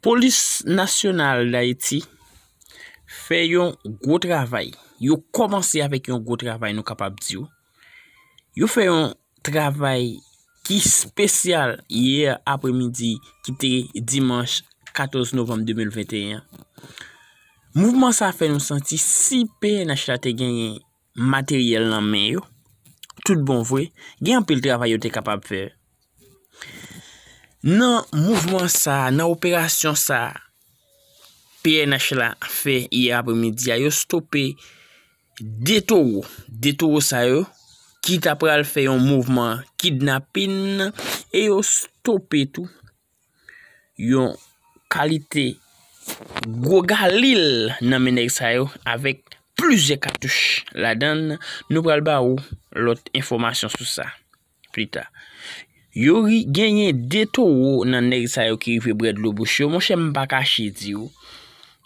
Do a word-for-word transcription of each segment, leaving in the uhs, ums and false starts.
Polis Nasyonal Dayiti fè yon gwo travay. Yo kòmanse avèk yon gwo travay, nou kapab di w. Yo fè yon travay ki espesyal yè apremidi, ki te dimanch katòz novanm de mil venteyen an. Mouvman sa a fè nou santi si P N H la te genyen materyèl nan men yo, tout bon vre, gen anpil travay yo te kapab fè. Nan mouvman sa a, nan operasyon sa a, P N H la fè yè apremidi a, yo stope de towo. De towo sa yo, ki ta pral fè yon mouvman kidnapin, e yo stope tou yon kalite gwo galil nan men nèg sa yo, avèk plizyè katouch ladan l. Nou pral ba ou lòt enfòmasyon sou sa pita. Yo ri-, genyen de towo nan nèg sa yo ki rive bwè dlo bouch yo. Monchè, m pa kache di w,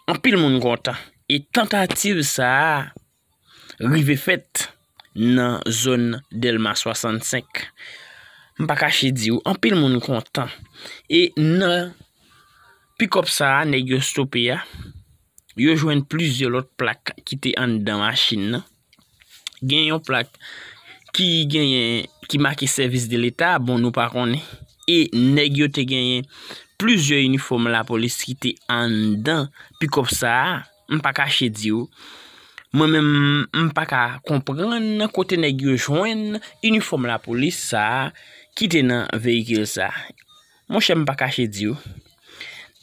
anpil moun kontan. E tantativ sa a rive fèt nan zòn Dèlma swasannsenk. M pa kache di w, anpil moun kontan. E nan pikòp sa a, nèg yo stope a, yo jwenn plizyè lòt plak ki te anndan machin nan. Gen yon plak ki genyen, ki make sèvis de leta, bon, nou pa konnen. E nèg yo te genyen plizyè inifòm lapolis ki te anndan pikòp sa a. M pa kache di w, mwen menm, m pa ka konprann kote nèg yo jwenn inifòm lapolis sa a ki te nan veyikil sa a. Monchè, m pa kache di w,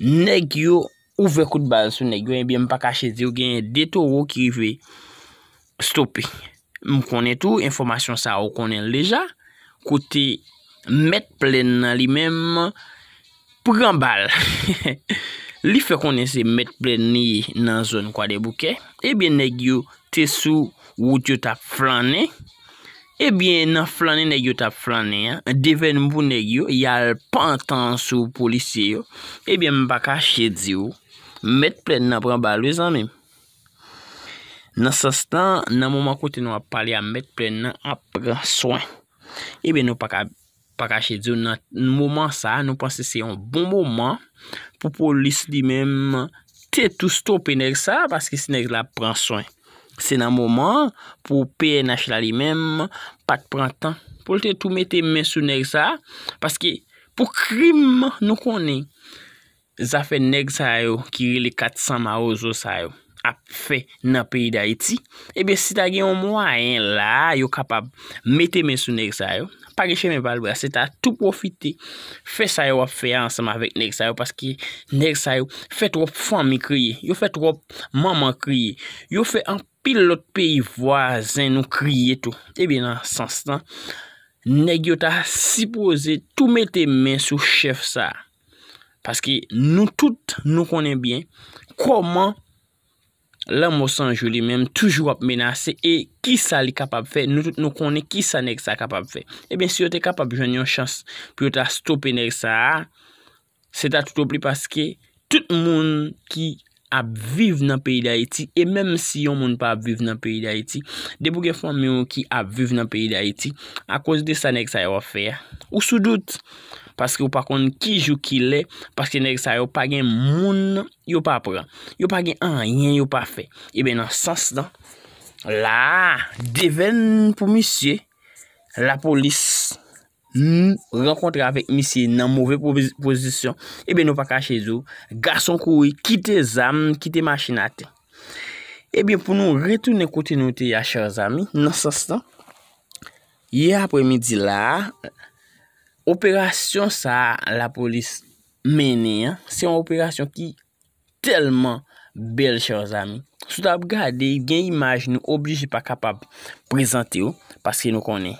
nèg yo ouvè kout bal sou nèg yo, ebyen, m pa kache di w, genyen de towo ki rive stope. M konnen tou, enfòmasyon sa a, ou konnen l deja, kote mèt plèn nan li menm pran bal. Li fè konnen se mèt plèn li ye nan zòn Kwadèboukè. Ebyen, nèg yo te sou wout yo t ap flannen. Ebyen, nan flannen nèg yo t ap flannen an, devèn pou nèg yo, y al pantan sou polisye yo. Ebyen, m pa kache di w, mèt plèn nan pran bal wi, zanmi m. Nan sans lan, nan moman kote nou ap pale a, mèt plèn nan ap pran swen. Ebyen, nou pa ka, pa kache di w, nan moman sa a, nou panse se yon bon moman pou polis li menm te tou stope nèg sa a, paske si nèg la ap pran swen, se nan moman an pou P N H la li menm pa t pran tan pou l te tou mete men sou nèg sa a, paske pou krim nou konnen, zafè nèg sa yo ki rele kat san mawozo sa yo ap fè nan peyi Dayiti, ebyen, si ta gen yon mwayen la, yo kapab mete men sou nèg sa yo, pa gen chemen pa l bra, se ta tou pwofite fè sa yo ap fè a ansanm avèk nèg sa yo, paske nèg sa yo fè twòp fanmi kriye, yo fè twòp manman kriye, yo fè anpil lòt peyi vwazen nou kriye tou. Ebyen, nan sans lan, nèg yo ta sipoze tou mete men sou chèf sa a. Paske nou tout, nou konnen byen kòman Lanmò San Jou li menm toujou ap menase e kisa li kapab fè. Nou tout nou konnen kisa nèg sa kapab fè. Ebyen, si yo te kapab jwenn yon chans pou yo ta stope nèg sa a, se ta tout oubli paske tout moun ki ap viv nan peyi Dayiti, e menm si yon moun pa ap viv nan peyi Dayiti, depi w gen fanmi w ki ap viv nan peyi Dayiti, akoz de sa nèg sa yo ap fè a, ou sou dout, paske w pa konn ki jou ki lè, paske nèg sa yo pa gen moun yo pa pran, yo pa gen anyen yo pa fè. Ebyen, nan sans lan, la a, devèn pou misye, lapolis n-, rankontre avèk misye nan move pozi-, pozisyon, ebyen, nou pa kache di w, gason kouri, kite zam, kite machin atè. Ebyen, pou nou retounen kote nou te ye a, chè zanmi, nan sans lan, yè apremidi la a, operasyon sa a lapolis mennen an, se yon operasyon ki tèlman bèl, chè zanmi. Si w t ap gade, gen imaj nou oblije pa kapab prezante w, paske nou konnen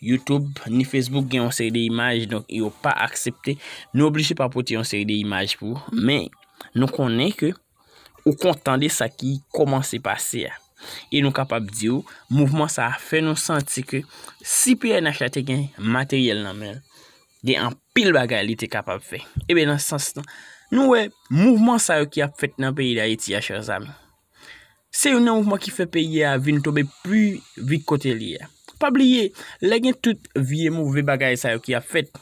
YouTube ni Facebook gen yon seri de imaj, donk yo pa aksepte. Nou oblije pa pote yon seri de imaj pou ou, men nou konnen ke ou kontan de sa ki kòmanse pase a. E nou kapab di w, mouvman sa a fè nou santi ke si P N H la te gen materyèl nan men l, gen anpil bagay li te kapab fè. Ebyen, nan sans lan, nou wè mouvman sa yo ki ap fèt nan peyi Dayiti a, chè zanmi. Se youn nan mouvman ki fè peyi a vin tonbe pi vit kote l ye a. Pa bliye, lè gen tout vye move bagay sa yo ki ap fèt,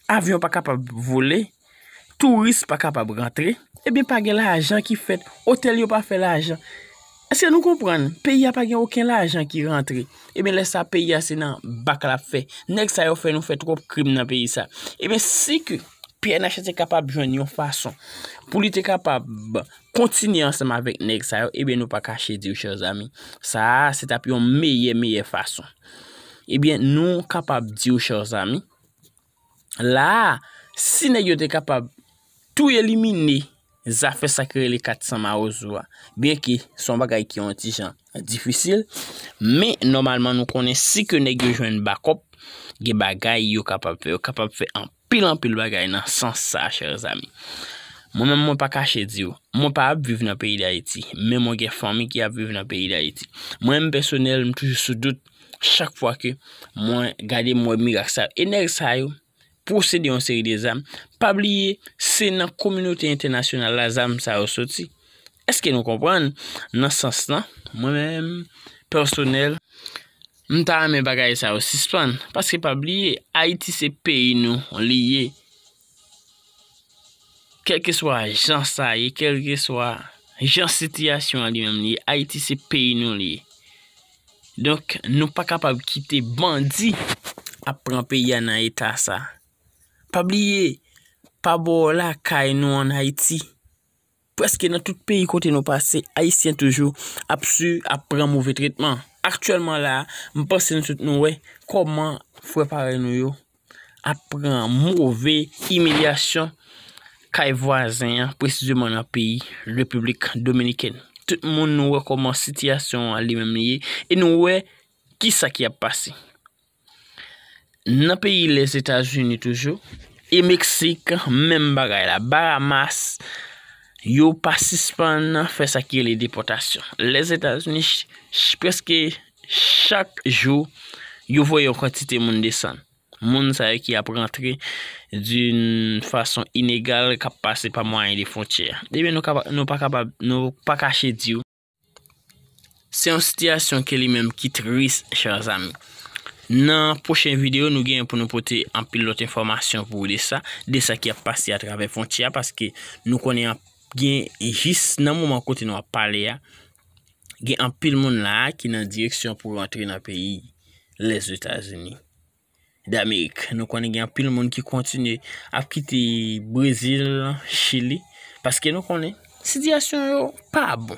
avyon pa kapab vole, touris pa kapab rantre, ebyen pa gen lajan ki fèt, otèl yo pa fè lajan. Èske nou konprann? Peyi a pa gen okenn lajan ki rantre. Ebyen lè sa peyi a se nan bak l ap fè. Nèg sa yo fè nou fè twòp krim nan peyi sa. Ebyen si ke P N H te kapab jwenn yon fason pou li te kapab kontinye ansanm avèk nèg sa yo, ebyen nou pa kache di w, chè zanmi. Sa a, se t ap yon meyè, meyè fason. Ebyen nou kapab di w, chè zanmi, la a, si nèg yo te kapab tou elimine zafè sa ki rele kat san mawozo a, byenke se yon bagay ki yon ti jan difisil, men nòmalman nou konnen si ke nèg yo jwenn bakòp, gen bagay yo kapab fè. Yo kapab fè anpil, anpil bagay nan sans sa, chè zanmi. Mwen menm, mwen pa kache di w, mwen pa ap viv nan peyi Dayiti, men mwen gen fanmi ki ap viv nan peyi Dayiti. Mwen menm pèsonèl, m toujou sou dout chak fwa ke mwen gade, m wè mirak sa yo. E nèg sa yo posede yon seri de zam. Pa bliye, se nan kominote entènasyonal la zam sa yo soti. Èske nou konprann? Nan sans lan, mwen menm, pèsonèl, m ta renmen bagay sa yo sispann. Paske pa bliye, Ayiti se peyi nou li ye. Kèlkeswa jan sa ye, kèlkeswa jan sitiyasyon an li menm li ye, Ayiti se peyi nou li ye. Donk, nou pa kapab kite bandi ap pran peyi a nan eta sa. Pa bliye, pa bò lakay nou ann Ayiti, prèske nan tout peyi kote nou pase, Ayisyen toujou ap swi, ap pran move tretman. Aktyèlman la a, m panse nou tout nou wè kòman frè parèy nou yo ap pran move imilyasyon kay vwazen an, presizeman nan peyi Repiblik Dominikèn. Tout moun nou wè kòman sitiyasyon an li menm li ye, e nou wè kisa ki ap pase. Nan peyi Lèzetazini toujou, e Meksik, menm bagay la. Bahamas, yo pa sispann fè sa ki rele depòtasyon. Lèzetazini, ch-, ch-, prèske chak jou, yo voye yon kantite moun desann. Moun sa yo ki ap rantre d'une façon inégale, k ap pase pa mwayen de fwontyè. Ebyen, nou kapa-, nou pa kapab, nou pa kache di w, se yon sitiyasyon ke li menm ki tris, chè zanmi. Nan pwochen videyo, nou genyen pou nou pote anpil lòt enfòmasyon pou ou de sa, de sa ki ap pase atravè fwontyè a, paske nou konnen an-, gen jis nan moman kote nou ap pale a, gen anpil moun la a ki nan direksyon pou rantre nan peyi Lèzetazini d'Amerik. Nou konnen gen anpil moun ki kontinye ap kite Brezil, Chili, paske nou konnen sitiyasyon yo pa bon.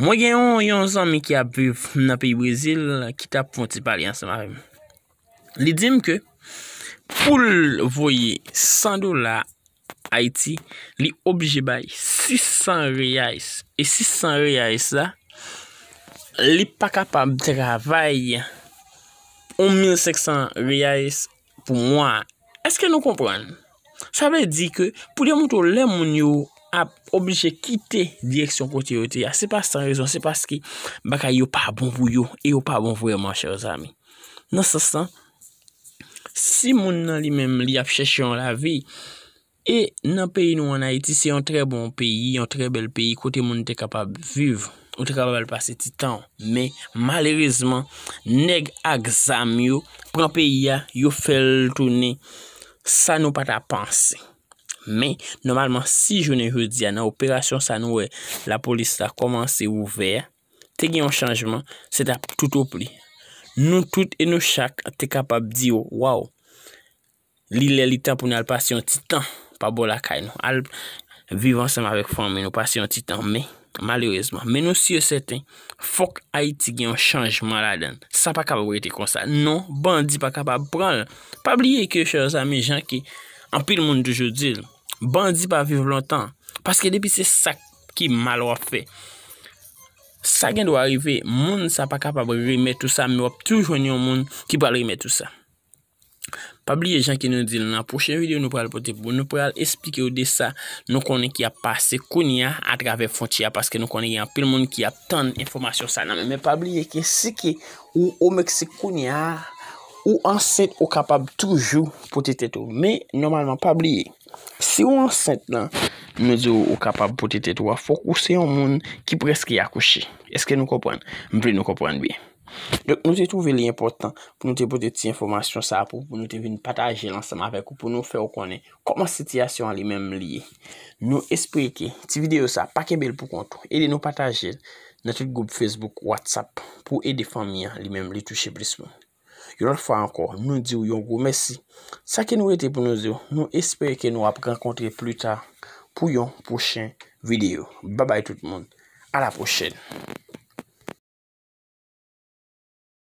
Mwen gen yon, yon zanmi ki ap viv nan peyi Brezil ki t ap fè yon ti pale ansanm avè m. Li di m ke pou l voye san dola Ayiti, li oblije bay sis san reais. E sis san reais la, li pa kapab travay yon mil senk san reais pou mwa. Èske nou konprann? Sa vle di ke pou demontre w lè moun yo ap oblije kite direksyon kote yo te a, se pa san rezon, se paske bagay yo pa bon pou yo, e yo pa bon vrèman, chè zanmi. Nan sans lan, si moun nan li menm li ap chèche yon lavi, e nan peyi nou ann Ayiti, se yon trè bon peyi, yon trè bèl peyi, kote moun te kapab viv, ou te kapab al pase ti tan w. Men, malerezman, nèg ak zam yo pran peyi a, yo fè l tounen sa nou pa ta panse. Men, nòmalman, si jounen jodi a, nan operasyon sa nou wè lapolis la kòmanse ouvè a, te gen yon chanjman, se t ap toutopli. Nou tout e nou chak te kapab di, waw, li lè li tan pou n al pase yon ti tan pa bò lakay nou, al viv ansanm avèk fanmi nou, pase yon ti tan. Men, malerezman, men nou si e sèten, fòk Ayiti gen yon chanjman ladan l. Sa pa kapab rete konsa. Non, bandi pa kapab pran l. Pa bliye ke, chè zanmi, jan ke anpil moun toujou di l, bandi pa viv lontan. Paske depi se sa ki mal w ap fè, sa gen dwa rive, moun sa pa kapab remèt ou sa, men w ap toujou jwenn yon moun ki pral remèt ou sa. Pa bliye jan ke nou di l nan pwochen videyo nou pral pote pou nou, pral esplike w de sa nou konnen ki ap pase kounye a atravè fwontyè a, paske nou konnen gen anpil moun ki ap tann enfòmasyon sa nan men. Men pa bliye ke si ke ou o Meksik kounye a, ou ansent, ou kapab toujou pote tèt ou. Men nòmalman, pa bliye, si w ansent lan, nou di w ou kapab pote tèt ou a, fòk ou se yon moun ki prèske akouche. Èske nou konprann? M vle nou konprann byen. Donk, nou te twouve li enpòtan pou nou te pote ti enfòmasyon sa a pou, pou nou te vin pataje l ansanm avèk ou, pou nou fè w konnen kòman sitiyasyon an li menm li ye. Nou espere ke ti videyo sa a, pa kenbe l pou kont ou. Ede nou pataje l nan tout gwoup Facebook, WhatsApp, pou ede fanmi an li menm li touche plis moun. Yon lòt fwa ankò, nou di w yon gwo mèsi. Sa ke nou rete pou nou di w, nou espere ke nou ap rankontre pli ta pou yon pwochen videyo. Babay tout moun. A la pwochèn.